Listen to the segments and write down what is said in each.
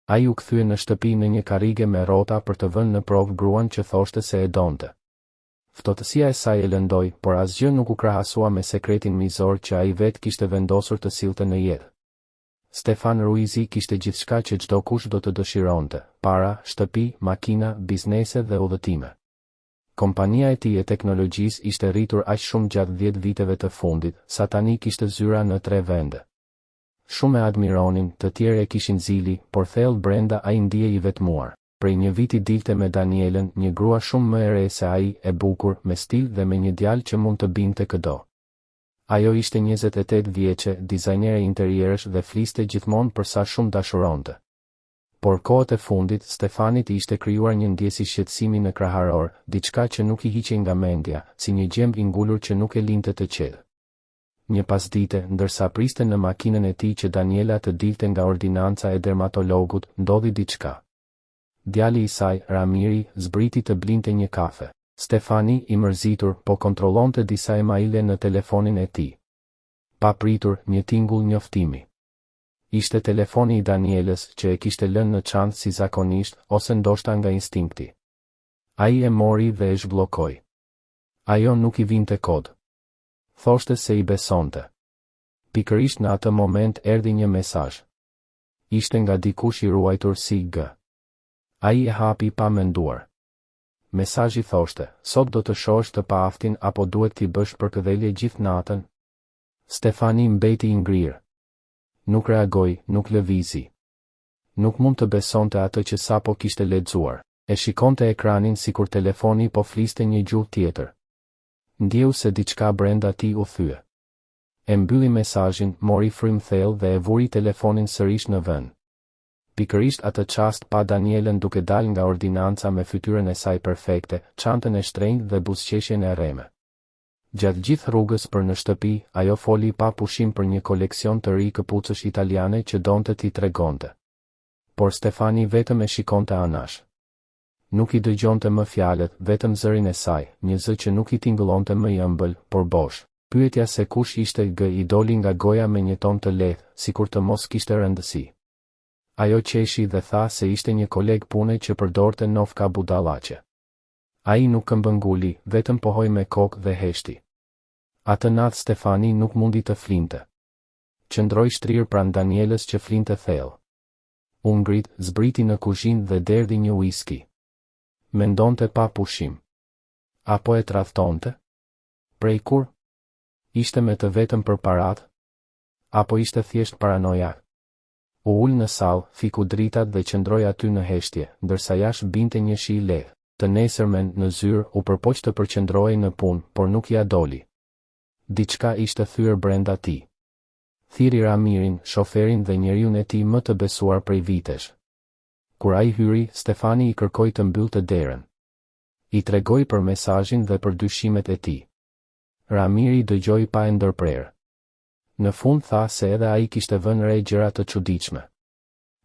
Ai u kthye në shtëpi në një karrige me rrota për të vënë në provë gruan që thoshte se e donte. Ftohtësia e saj e lëndoi, por asgjë nuk u krahasua me sekretin mizor që ai vetë kishte vendosur të sillte në jetë. Stefan Ruizi kishte gjithçka që çdokush do të dëshironte, para, shtëpi, makina, biznese dhe udhëtime. Kompania e tij e teknologjisë ishte rritur aq shumë gjatë dhjetë viteve të fundit, sa tani kishte zyra në tre vende. Shumë e admironin, të tjerë e kishin zili, por thellë brenda ai ndihej i vetmuar. Prej një viti dilte me Danielën, një grua shumë më e re se ai, e bukur, me stil dhe me një djalë që mund të bindte këdo. Ajo ishte 28 vjeçe, dizajnere interierësh dhe fliste gjithmonë për sa shumë dashuronte. Por kohët e fundit, Stefanit i ishte krijuar një ndjesi shqetësimi në kraharor, diçka që nuk i hiqej nga mendja, si një gjemb i ngulur që nuk e linte të qetë. Një pasdite, ndërsa priste në makinën e tij që Daniela të dilte nga ordinanca e dermatologut, ndodhi diçka. Djali i saj, Ramiri, zbriti të blinte një kafe. Stefani, i mërzitur, po kontrollonte disa emaile në telefonin e tij. Papritur, një tingull njoftimi. Ishte telefoni i Danielës, që e kishte lënë në çantë si zakonisht, ose ndoshta nga instinkti. Ai e mori dhe e zhbllokoi. Ajo nuk i vinte kod. Thoshte se i besonte. Pikërisht në atë moment erdhi një mesazh. Ishte nga dikush i ruajtur si G. Ai e hapi pa menduar. Mesazhi thoshte, sot do të shohësh të paaftin apo duhet t'i bësh përkëdhelje gjithë natën? Stefani mbeti i ngrirë. Nuk reagoi, nuk lëvizi. Nuk mund të besonte atë që sapo kishte lexuar. E shikonte ekranin sikur telefoni po fliste një gjuhë tjetër. Ndjeu se diçka brenda tij u thye. E mbylli mesazhin, mori frymë thellë dhe e vuri telefonin sërish në vend. Pikërisht atë çast pa Danielën duke dalë nga ordinanca me fytyrën e saj perfekte, çantën e shtrenjtë dhe buzëqeshjen e rreme. Gjatë gjithë rrugës për në shtëpi, ajo foli pa pushim për një koleksion të ri këpucësh italiane që donte t'i tregonte. Por Stefani vetëm e shikonte anash. Nuk i dëgjonte më fjalët, vetëm zërin e saj, një zë që nuk i tingëllonte më i ëmbël, por bosh. Pyetja se kush ishte G i doli nga goja me një ton të lehtë, sikur të mos kishte rëndësi. Ajo qeshi dhe tha se ishte një koleg pune që përdorte nofka budallaqe. Ai nuk këmbënguli, vetëm pohoi me kokë dhe heshti. Atë natë Stefani nuk mundi të flinte. Qëndroi shtrirë pranë Danielës që flinte thellë. U ngrit, zbriti në kuzhinë dhe derdhi një uiski. Mendonte pa pushim. A po e tradhtonte? Prej kur? Ishte me të vetëm për paratë? Apo ishte thjesht paranojak? U ul në sallë, fiku dritat dhe qëndroi aty në heshtje, ndërsa jashtë binte një shi i lehtë. Të nesërmen, në zyrë, u përpoq të përqendrohej në punë, por nuk ia doli. Diçka ishte thyer brenda tij. Thirri Ramirin, shoferin dhe njeriun e tij më të besuar prej vitesh. Kur ai hyri, Stefani i kërkoi të mbyllte derën. I tregoi për mesazhin dhe për dyshimet e tij. Ramiri dëgjoi pa e ndërprerë. Në fund tha se edhe ai kishte vënë re gjëra të çuditshme.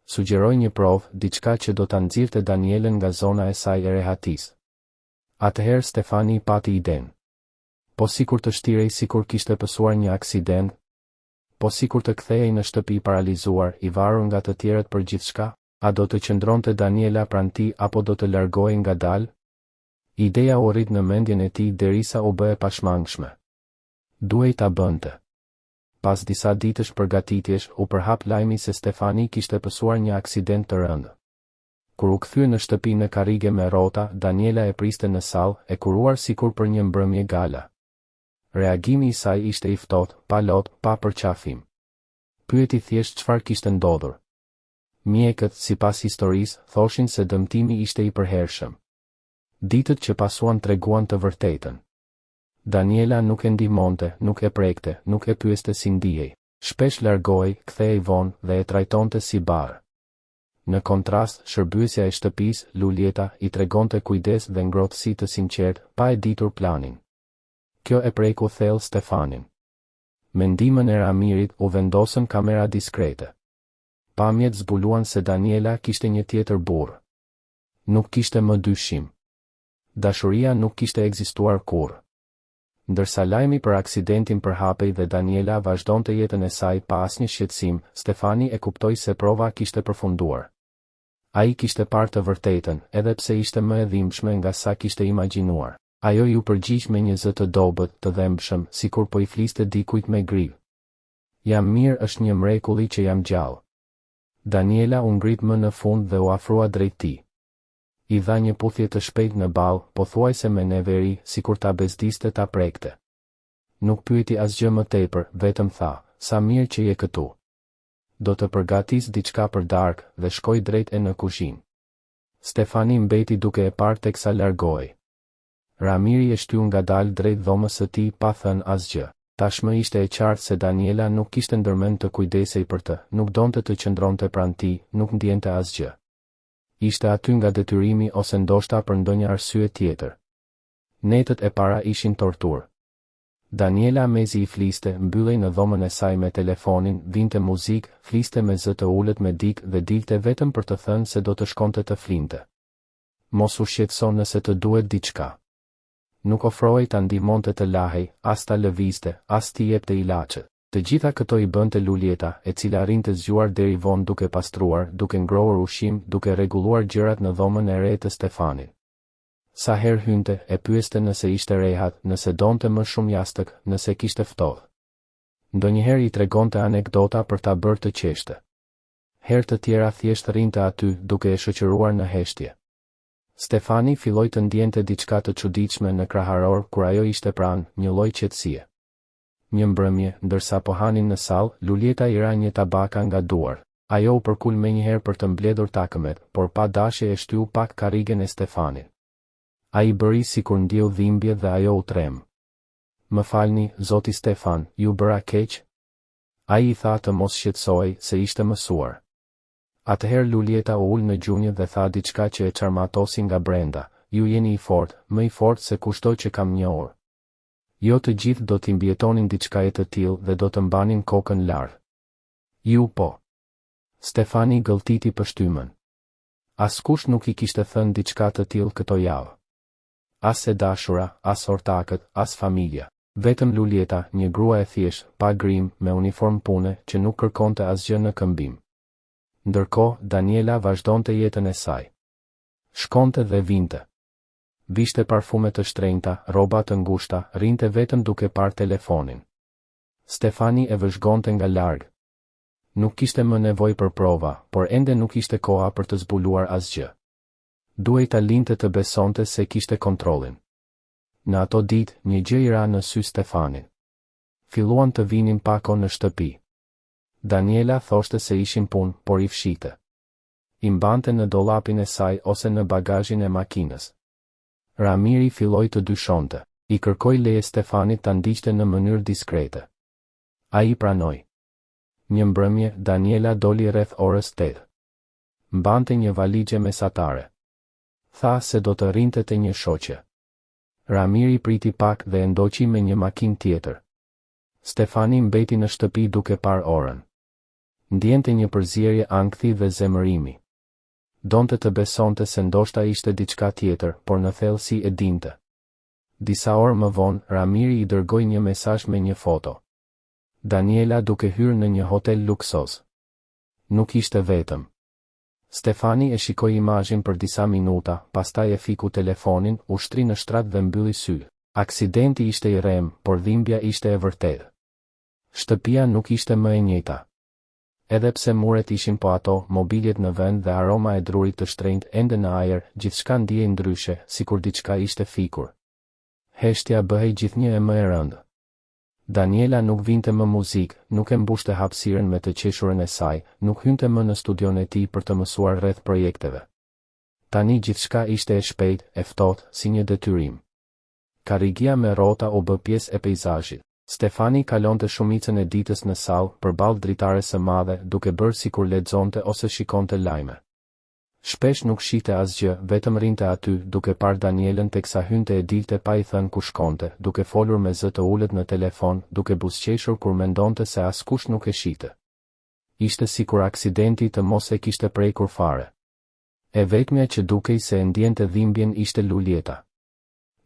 Sugjeroi një provë, diçka që do ta nxirrte Danielën nga zona e saj e rehatisë. Atëherë Stefani pati idenë. Po sikur të shtirej sikur kishte pësuar një aksident? Po sikur të kthehej në shtëpi i paralizuar, i varur nga të tjerët për gjithçka? A do të qëndronte Daniela pranë tij apo do të largohej ngadalë? Ideja u rrit në mendjen e tij derisa u bë e pashmangshme. Duhej ta bënte. Pas disa ditësh përgatitjesh, u përhap lajmi se Stefani kishte pësuar një aksident të rëndë. Kur u kthye në shtëpi në karrige me rrota, Daniela e priste në sallë, e kuruar sikur për një mbrëmje gala. Reagimi i saj ishte i ftohtë, pa lot, pa përqafim. Pyeti thjesht çfarë kishte ndodhur. Mjekët, sipas historisë, thoshin se dëmtimi ishte i përhershëm. Ditët që pasuan treguan të vërtetën. Daniela nuk e ndihmonte, nuk e prekte, nuk e pyeste si ndihej. Shpesh largohej, kthehej vonë, dhe e trajtonte si barrë. Në kontrast, shërbyesja e shtëpisë, Luljeta, i tregonte kujdes dhe ngrohtësi të sinqertë, pa e ditur planin. Kjo e preku thellë Stefanin. Me ndihmën e Ramirit, u vendosën kamera diskrete. Pamjet zbuluan se Daniela kishte një tjetër burrë. Nuk kishte më dyshim. Dashuria nuk kishte ekzistuar kurrë. Ndërsa lajmi për aksidentin përhapej dhe Daniela vazhdonte jetën e saj pa asnjë shqetësim, Stefani e kuptoi se prova kishte përfunduar. Ai kishte parë të vërtetën, edhe pse ishte më e dhimbshme nga sa kishte imagjinuar. Ajo iu përgjigj me një zë të dobët, të dhembshëm, sikur po i fliste dikujt me grip. Jam mirë është një mrekulli që jam gjallë. Daniela u ngrit më në fund dhe u afrua drejt tij. I dha një puthje të shpejtë në ballë, pothuajse me neveri, sikur ta bezdiste ta prekte. Nuk pyeti asgjë më tepër, vetëm tha, Sa mirë që je këtu. Do të përgatis diçka për darkë, dhe shkoi drejt e në kuzhinë. Stefani mbeti duke e parë teksa largohej. Ramiri e shtyu ngadalë drejt dhomës së tij pa thënë asgjë. Tashmë ishte e qartë se Daniela nuk kishte ndërmend të kujdesej për të, nuk donte të qëndronte pranë tij, nuk ndiente asgjë. Ishte aty nga detyrimi ose ndoshta për ndonjë arsye tjetër. Netët e para ishin torturë. Daniela mezi i fliste, mbyllej në dhomën e saj me telefonin, vinte muzikë, fliste me zë të ulët me dikë dhe dilte vetëm për të thënë se do të shkonte të flinte. Mos u shqetëso nëse të duhet diçka. Nuk ofrohej ta ndihmonte të lahej, as ta lëvizte, as t'i jepte ilaçet. Të gjitha këto i bënte Luljeta, e cila rrinte zgjuar deri vonë duke pastruar, duke ngrohur ushqim, duke rregulluar gjërat në dhomën e re të Stefanit. Sa herë hynte, e pyeste nëse ishte rehat, nëse donte më shumë jastëk, nëse kishte ftohtë. Ndonjëherë i tregonte anekdota për ta bërë të qeshte. Herë të tjera thjesht rrinte aty, duke e shoqëruar në heshtje. Stefani filloi të ndiente diçka të çuditshme në kraharor kur ajo ishte pranë, një lloj qetësie. Një mbrëmje, ndërsa po hanin në sallë, Luljeta i ra një tabaka nga duart. Ajo u përkul menjëherë për të mbledhur takëmet, por pa dashje e shtyu pak karrigen e Stefanit. Ai bëri sikur ndjeu dhimbje dhe ajo u tremb. Më falni, zoti Stefan, ju bëra keq? Ai i tha të mos shqetësohej, se ishte mësuar. Atëherë Luljeta u ul në gjunjë dhe tha diçka që e çarmatosi nga brenda, Ju jeni i fortë, më i fortë se kushdo që kam njohur. Jo të gjithë do t'i mbijetonin diçkaje të tillë dhe do të mbanin kokën lart. Ju po. Stefani gëlltiti pështymën. Askush nuk i kishte thënë diçka të tillë këto javë. As e dashura, as ortakët, as familja. Vetëm Luljeta, një grua e thjeshtë, pa grim, me uniformë pune, që nuk kërkonte asgjë në këmbim. Ndërkohë, Daniela vazhdonte jetën e saj. Shkonte dhe vinte. Vishte parfume të shtrenjta, rroba të ngushta, rrinte vetëm duke parë telefonin. Stefani e vëzhgonte nga larg. Nuk kishte më nevojë për prova, por ende nuk ishte koha për të zbuluar asgjë. Duhej ta linte të besonte se kishte kontrollin. Në ato ditë, një gjë i ra në sy Stefanit. Filluan të vinin pako në shtëpi. Daniela thoshte se ishin punë, por i fshihte. I mbante në dollapin e saj ose në bagazhin e makinës. Ramiri filloi të dyshonte. I kërkoi leje Stefanit ta ndiqte në mënyrë diskrete. Ai pranoi. Një mbrëmje, Daniela doli rreth orës 8. Mbante një valixhe mesatare. Tha se do të rrinte te një shoqe. Ramiri priti pak dhe e ndoqi me një makinë tjetër. Stefani mbeti në shtëpi duke parë orën. Ndiente një përzierje ankthi dhe zemërimi. Donte të besonte se ndoshta ishte diçka tjetër, por në thellësi e dinte. Disa orë më vonë, Ramiri i dërgoi një mesazh me një foto. Daniela duke hyrë në një hotel luksoz. Nuk ishte vetëm. Stefani e shikoi imazhin për disa minuta, pastaj e fiku telefonin, u shtri në shtrat dhe mbylli sytë. Aksidenti ishte i rremë, por dhimbja ishte e vërtetë. Shtëpia nuk ishte më e njëjta. Edhe pse muret ishin po ato, mobiljet në vend dhe aroma e drurit të shtrenjtë ende në ajër, gjithçka ndihej ndryshe, sikur diçka ishte fikur. Heshtja bëhej gjithnjë e më e rëndë. Daniela nuk vinte më muzikë, nuk e mbushte hapësirën me të qeshurën e saj, nuk hynte më në studion e tij për të mësuar rreth projekteve. Tani gjithçka ishte e shpejtë, e ftohtë, si një detyrim. Karrigia me rrota u bë pjesë e peizazhit. Stefani kalonte shumicën e ditës në sallë, përballë dritares së madhe, duke bërë sikur lexonte ose shikonte lajme. Shpesh nuk shihte asgjë, vetëm rrinte aty, duke parë Danielën teksa hynte e dilte pa i thënë ku shkonte, duke folur me zë të ulët në telefon, duke buzëqeshur kur mendonte se askush nuk e shihte. Ishte sikur aksidenti të mos e kishte prekur fare. E vetmja që dukej se e ndiente dhimbjen ishte Luljeta.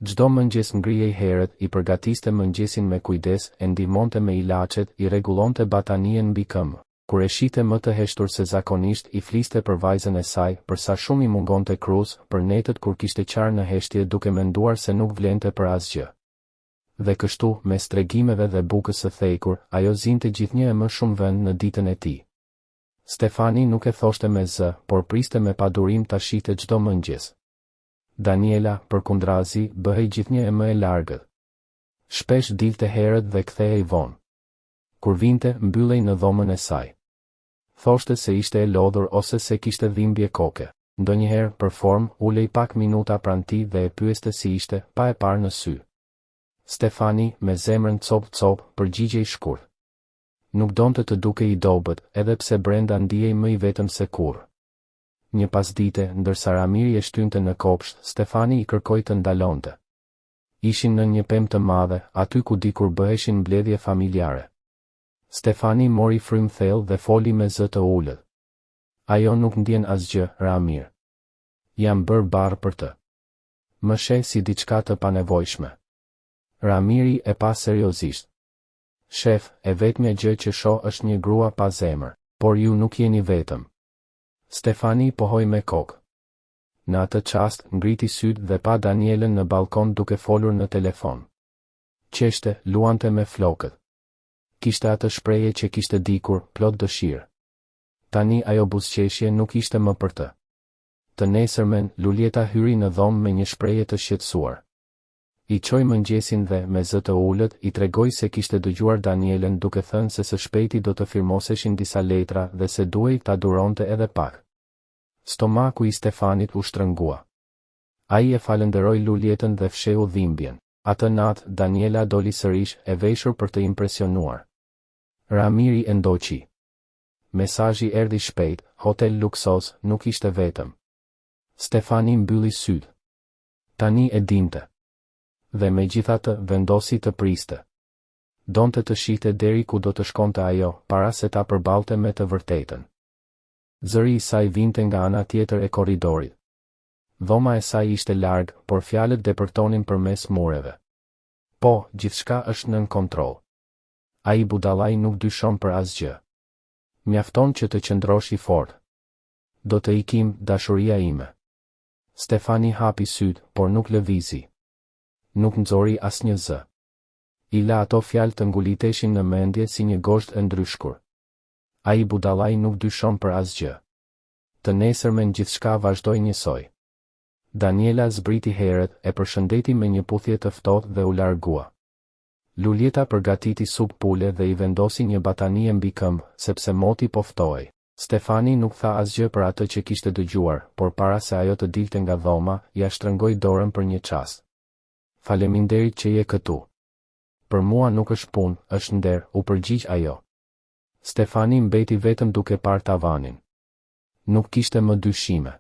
Çdo mëngjes ngrihej herët, i përgatiste mëngjesin me kujdes, e ndihmonte me ilaçet, i rregullonte batanijen mbi këmbë. Kur e shihte më të heshtur se zakonisht, i fliste për vajzën e saj, për sa shumë i mungonte Cruz, për netët kur kishte qarë në heshtje duke menduar se nuk vlente për asgjë. Dhe kështu, mes tregimeve dhe bukës së thekur, ajo zinte gjithnjë e më shumë vend në ditën e tij. Stefani nuk e thoshte me zë, por priste me padurim ta shihte çdo mëngjes. Daniela, përkundrazi, bëhej gjithnjë e më e largët. Shpesh dilte herët dhe kthehej vonë. Kur vinte, mbyllej në dhomën e saj. Thoshte se ishte e lodhur ose se kishte dhimbje koke. Ndonjëherë, për formë, ulej pak minuta pranë tij dhe e pyeste si ishte, pa e parë në sy. Stefani, me zemrën copë-copë, përgjigjej shkurt. Nuk donte të dukej i dobët, edhe pse brenda ndihej më i vetëm se kurrë. Një pasdite, ndërsa Ramiri e shtynte në kopsht, Stefani i kërkoi të ndalonte. Ishin nën një pemë të madhe, aty ku dikur bëheshin mbledhje familjare. Stefani mori frymë thellë dhe foli me zë të ulët. Ajo nuk ndjen asgjë, Ramir. Jam bërë barrë për të. Më sheh si diçka të panevojshme. Ramiri e pa seriozisht. Shef, e vetmja gjë që shoh është një grua pa zemër. Por ju nuk jeni vetëm. Stefani pohoi me kokë. Në atë çast, ngriti sytë dhe pa Danielën në ballkon duke folur në telefon. Qeshte, luante me flokët. Kishte atë shprehje që kishte dikur, plot dëshirë. Tani ajo buzëqeshje nuk ishte më për të. Të nesërmen, Luljeta hyri në dhomë me një shprehje të shqetësuar. I çoi mëngjesin dhe, me zë të ulët, i tregoi se kishte dëgjuar Danielën duke thënë se së shpejti do të firmoseshin disa letra dhe se duhej ta duronte edhe pak. Stomaku i Stefanit u shtrëngua. Ai e falënderoi Luljetën dhe fshehu dhimbjen. Atë natë, Daniela doli sërish, e veshur për të impresionuar. Ramiri e ndoqi. Mesazhi erdhi shpejt, hotel luksoz, nuk ishte vetëm. Stefani mbylli sytë. Tani e dinte. Dhe megjithatë, vendosi të priste. Donte të shihte deri ku do të shkonte ajo, para se ta përballte me të vërtetën. Zëri i saj vinte nga ana tjetër e korridorit. Dhoma e saj ishte larg, por fjalët depërtonin përmes mureve. Po, gjithçka është nën kontroll. Ai budallai nuk dyshon për asgjë. Mjafton që të qëndrosh i fortë. Do të ikim, dashuria ime. Stefani hapi sytë, por nuk lëvizi. Nuk nxori asnjë zë. I la ato fjalë të nguliteshin në mendje si një gozhdë e ndryshkur. Ai budallai nuk dyshon për asgjë. Të nesërmen gjithçka vazhdoi njësoj. Daniela zbriti herët, e përshëndeti me një puthje të ftohtë dhe u largua. Luljeta përgatiti supë pule dhe i vendosi një batanije mbi këmbë, sepse moti po ftohej. Stefani nuk tha asgjë për atë që kishte dëgjuar, por para se ajo të dilte nga dhoma, ia shtrëngoi dorën për një çast. Faleminderit që je këtu. Për mua nuk është punë, është nder, u përgjigj ajo. Stefani mbeti vetëm duke parë tavanin. Nuk kishte më dyshime.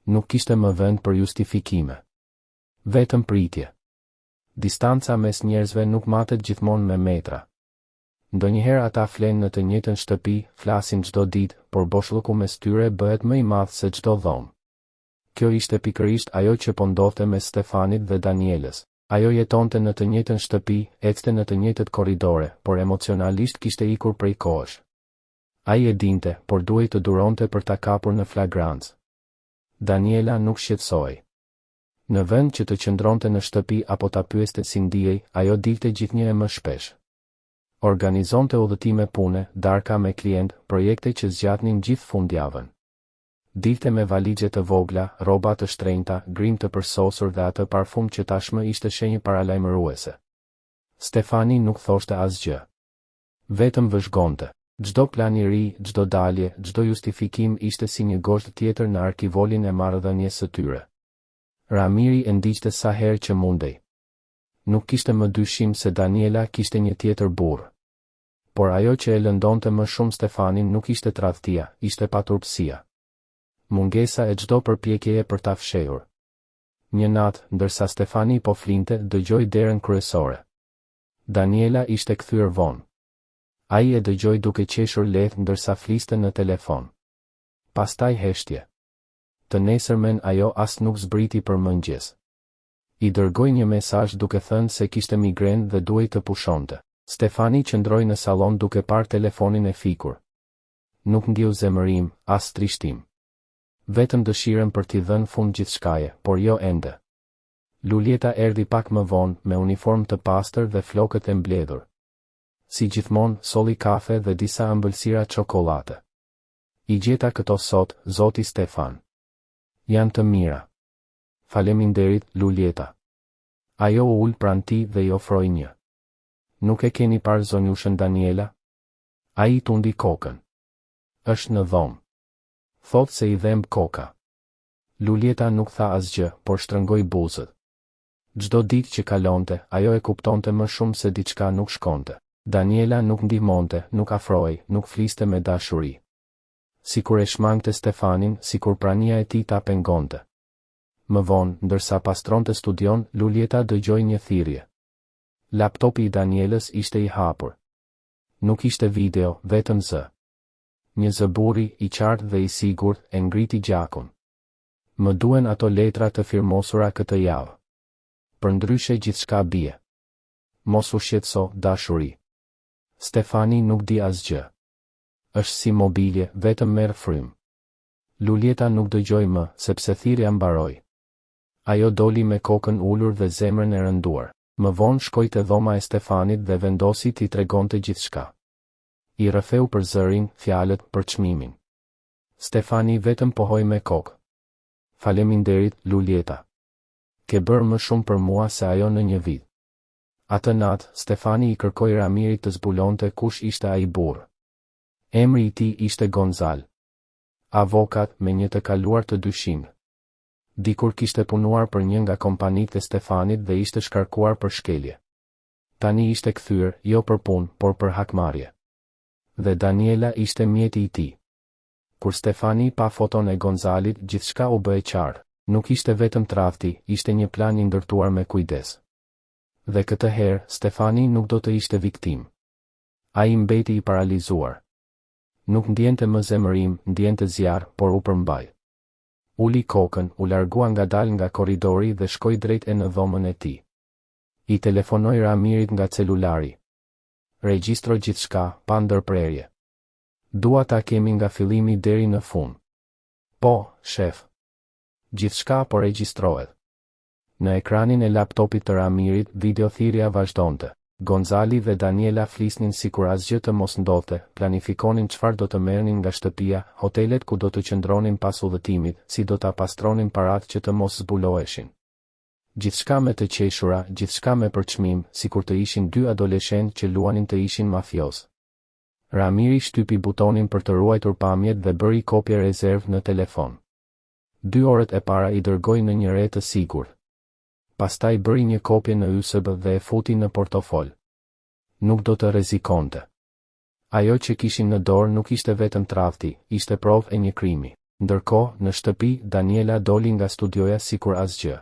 Nuk kishte më vend për justifikime. Vetëm pritje. Distanca mes njerëzve nuk matet gjithmonë me metra. Ndonjëherë ata flenë në të njëjtën shtëpi, flasin çdo ditë, por boshllëku mes tyre bëhet më i madh se çdo dhomë. Kjo ishte pikërisht ajo që po ndodhte mes Stefanit dhe Danielës. Ajo jetonte në të njëjtën shtëpi, ecte në të njëjtët korridore, por emocionalisht kishte ikur prej kohësh. Ai e dinte, por duhej të duronte për ta kapur në flagrancë. Daniela nuk shqetësohej. Në vend që të qëndronte në shtëpi apo ta pyeste si ndihej, ajo dilte gjithnjë e më shpesh. Organizonte udhëtime pune, darka me klientë, projekte që zgjatnin gjithë fundjavën. Dilte me valixhe të vogla, rroba të shtrenjta, grim të përsosur dhe atë parfum që tashmë ishte shenjë paralajmëruese. Stefani nuk thoshte asgjë. Vetëm vëzhgonte. Çdo plan i ri, çdo dalje, çdo justifikim ishte si një gozhdë tjetër në arkivolin e marrëdhënies së tyre. Ramiri e ndiqte sa herë që mundej. Nuk kishte më dyshim se Daniela kishte një tjetër burrë. Por ajo që e lëndonte më shumë Stefanin nuk ishte tradhtia, ishte paturpësia. Mungesa e çdo përpjekjeje për ta fshehur. Një natë, ndërsa Stefani po flinte, dëgjoi derën kryesore. Daniela ishte kthyer vonë. Ai e dëgjoi duke qeshur lehtë ndërsa fliste në telefon. Pastaj heshtje. Të nesërmen ajo as nuk zbriti për mëngjes. I dërgoi një mesazh duke thënë se kishte migrenë dhe duhej të pushonte. Stefani qëndroi në sallon duke parë telefonin e fikur. Nuk ndjeu zemërim, as trishtim. Vetëm dëshirën për t'i dhënë fund gjithçkaje, por jo ende. Luljeta erdhi pak më vonë, me uniformë të pastër dhe flokët e mbledhur. Si gjithmonë, solli kafe dhe disa ëmbëlsira çokollate. I gjeta këto sot, zoti Stefan. Janë të mira. Faleminderit, Luljeta. Ajo u ul pranë tij dhe i ofroi një. Nuk e keni parë zonjushën Daniela? Ai tundi kokën. Është në dhomë. Thotë se i dhemb koka. Luljeta nuk tha asgjë, por shtrëngoi buzët. Çdo ditë që kalonte, ajo e kuptonte më shumë se diçka nuk shkonte. Daniela nuk ndihmonte, nuk afrohej, nuk fliste me dashuri. Sikur e shmangte Stefanin, sikur prania e tij ta pengonte. Më vonë, ndërsa pastronte studion, Luljeta dëgjoi një thirrje. Laptopi i Danielës ishte i hapur. Nuk ishte video, vetëm zë. Një zë burri, i qartë dhe i sigurt, e ngriti gjakun. Më duhen ato letra të firmosura këtë javë. Përndryshe gjithçka bie. Mos u shqetëso, dashuri. Stefani nuk di asgjë. Është si mobilje, vetëm merr frymë. Luljeta nuk dëgjoi më, sepse thirrja mbaroi. Ajo doli me kokën ulur dhe zemrën e rënduar. Më vonë shkoi te dhoma e Stefanit dhe vendosi t'i tregonte gjithçka. I rrëfeu për zërin, fjalët, për çmimin. Stefani vetëm pohoi me kokë. Faleminderit, Luljeta. Ke bërë më shumë për mua se ajo në një vit. Atë natë, Stefani i kërkoi Ramirit të zbulonte kush ishte ai burrë. Emri i tij ishte Gonzal. Avokat, me një të kaluar të dyshimtë. Dikur kishte punuar për një nga kompanitë e Stefanit dhe ishte shkarkuar për shkelje. Tani ishte kthyer, jo për punë, por për hakmarrje. Dhe Daniela ishte mjeti i tij. Kur Stefani pa foton e Gonzalit, gjithçka u bë e qartë. Nuk ishte vetëm tradhti, ishte një plan i ndërtuar me kujdes. Dhe këtë herë, Stefani nuk do të ishte viktimë. Ai mbeti i paralizuar. Nuk ndjente më zemërim, ndjente zjarr, por u përmbajt. Uli kokën, u largua ngadalë nga korridori dhe shkoi drejt e në dhomën e tij. I telefonoi Ramirit nga celulari. Regjistro gjithçka, pa ndërprerje. Dua ta kemi nga fillimi deri në fund. Po, shef. Gjithçka po regjistrohet. Në ekranin e laptopit të Ramirit, video-thirrja vazhdonte. Gonzali dhe Daniela flisnin sikur asgjë të mos ndodhte, planifikonin çfarë do të merrnin nga shtëpia, hotelet ku do të qëndronin pas udhëtimit, si do ta pastronin paratë që të mos zbuloheshin. Gjithçka me të qeshura, gjithçka me përçmim, sikur të ishin dy adoleshentë që luanin të ishin mafiozë. Ramiri shtypi butonin për të ruajtur pamjet dhe bëri kopje rezervë në telefon. Dy orët e para i dërgoi në një re të sigurt. Pastaj bëri një kopje në USB dhe e futi në portofol. Nuk do të rrezikonte. Ajo që kishin në dorë nuk ishte vetëm tradhti, ishte provë e një krimi. Ndërkohë, në shtëpi, Daniela doli nga studioja sikur asgjë.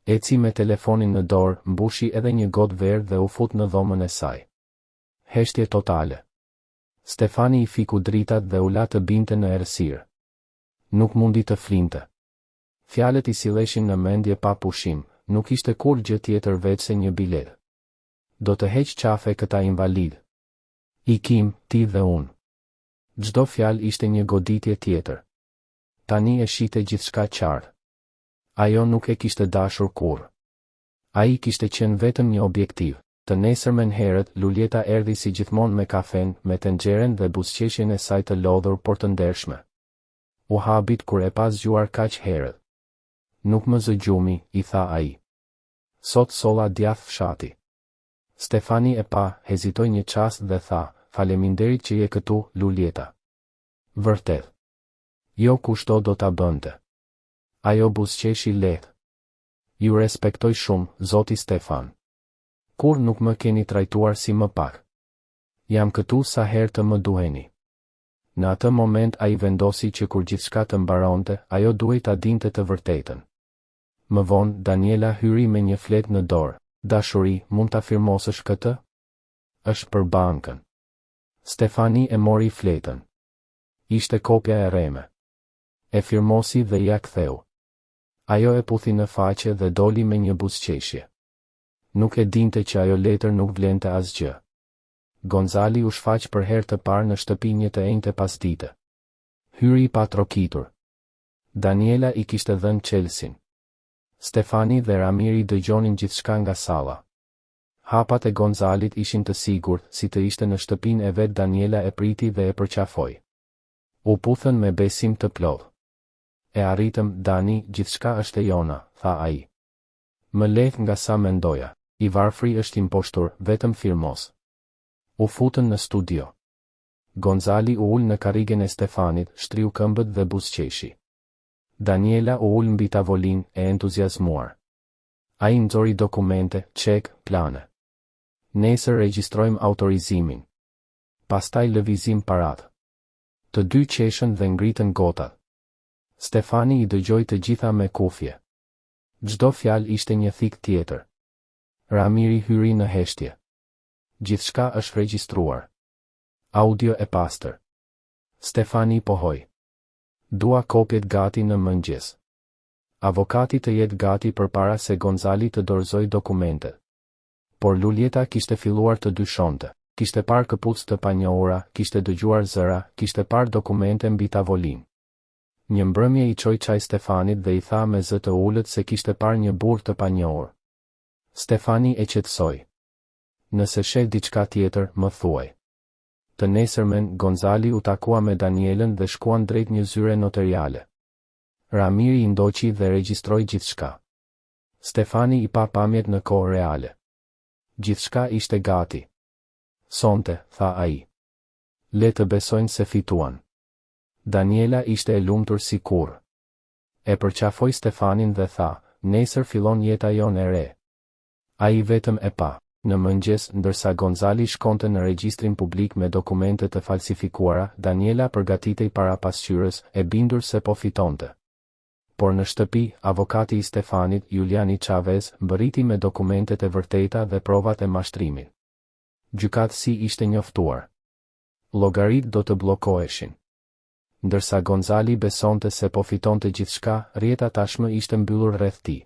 Eci me telefonin në dorë, mbushi edhe një gotë verë dhe u fut në dhomën e saj. Heshtje totale. Stefani i fiku dritat dhe u la të binte në errësirë. Nuk mundi të flinte. Fjalët i silleshin në mendje pa pushim, nuk ishte kurrë gjë tjetër veçse një biletë. Do të heq qafe këta invalidë. Ikim, ti dhe unë. Çdo fjalë ishte një goditje tjetër. Tani e shihte gjithçka qartë. Ajo nuk e kishte dashur kurrë. Ai kishte qenë vetëm një objektiv. Të nesërmen herët, Luljeta erdhi si gjithmonë me kafenë, me tenxheren dhe buzëqeshjen e saj të lodhur por të ndershme. U habit kur e pa zgjuar kaq herët. Nuk më zë gjumi, i tha ai. Sot solla djathë fshati. Stefani e pa, hezitoi një çast dhe tha, Faleminderit që je këtu, Luljeta. Vërtet. Jo kushdo do ta bënte. Ajo buzëqeshi lehtë. Ju respektoj shumë, zoti Stefan. Kurrë nuk më keni trajtuar si më pak. Jam këtu sa herë të më duheni. Në atë moment ai vendosi që kur gjithçka të mbaronte, ajo duhej ta dinte të vërtetën. Më vonë, Daniela hyri me një fletë në dorë. Dashuri, mund ta firmosësh këtë? Është për bankën. Stefani e mori fletën. Ishte kopja e rreme. E firmosi dhe ia ktheu. Ajo e puthi në faqe dhe doli me një buzëqeshje. Nuk e dinte që ajo letër nuk vlente asgjë. Gonzali u shfaq për herë të parë në shtëpi një të enjte pasdite. Hyri pa trokitur. Daniela i kishte dhënë çelësin. Stefani dhe Ramiri dëgjonin gjithçka nga salla. Hapat e Gonzalit ishin të sigurt, si të ishte në shtëpinë e vet Daniela e priti dhe e përqafoi. U puthën me besim të plotë. E arritëm, Dani, gjithçka është e jona, tha ai. Më lehtë nga sa mendoja. I varfri është i mposhtur, vetëm firmos. U futën në studio. Gonzali u ul në karrigen e Stefanit, shtriu këmbët dhe buzëqeshi. Daniela u ul mbi tavolinë, e entuziazmuar. Ai nxori dokumente, çekë, plane. Nesër regjistrojmë autorizimin. Pastaj lëvizim paratë. Të dy qeshën dhe ngritën gotat. Stefani i dëgjoi të gjitha me kufje. Çdo fjalë ishte një thikë tjetër. Ramiri hyri në heshtje. Gjithçka është regjistruar. Audio e pastër. Stefani pohoi. Dua kopjet gati në mëngjes. Avokati të jetë gati përpara se Gonzali të dorëzojë dokumentet. Por Luljeta kishte filluar të dyshonte. Kishte parë këpucë të panjohura, kishte dëgjuar zëra, kishte parë dokumente mbi tavolinë. Një mbrëmje i çoi çaj Stefanit dhe i tha me zë të ulët se kishte parë një burrë të panjohur. Stefani e qetësoi. Nëse sheh diçka tjetër, më thuaj. Të nesërmen, Gonzali u takua me Danielën dhe shkuan drejt një zyre noteriale. Ramiri i ndoqi dhe regjistroi gjithçka. Stefani i pa pamjet në kohë reale. Gjithçka ishte gati. Sonte, tha ai. Le të besojnë se fituan. Daniela ishte e lumtur si kurrë. E përqafoi Stefanin dhe tha, nesër fillon jeta jonë e re. Ai vetëm e pa. Në mëngjes, ndërsa Gonzali shkonte në regjistrin publik me dokumente të falsifikuara, Daniela përgatitej para pasqyrës, e bindur se po fitonte. Por në shtëpi, avokati i Stefanit, Juliani Chavez, mbërriti me dokumentet e vërteta dhe provat e mashtrimit. Gjykatësi ishte njoftuar. Llogaritë do të bllokoheshin. Ndërsa Gonzali besonte se po fitonte gjithçka, rrjeta tashmë ishte mbyllur rreth tij.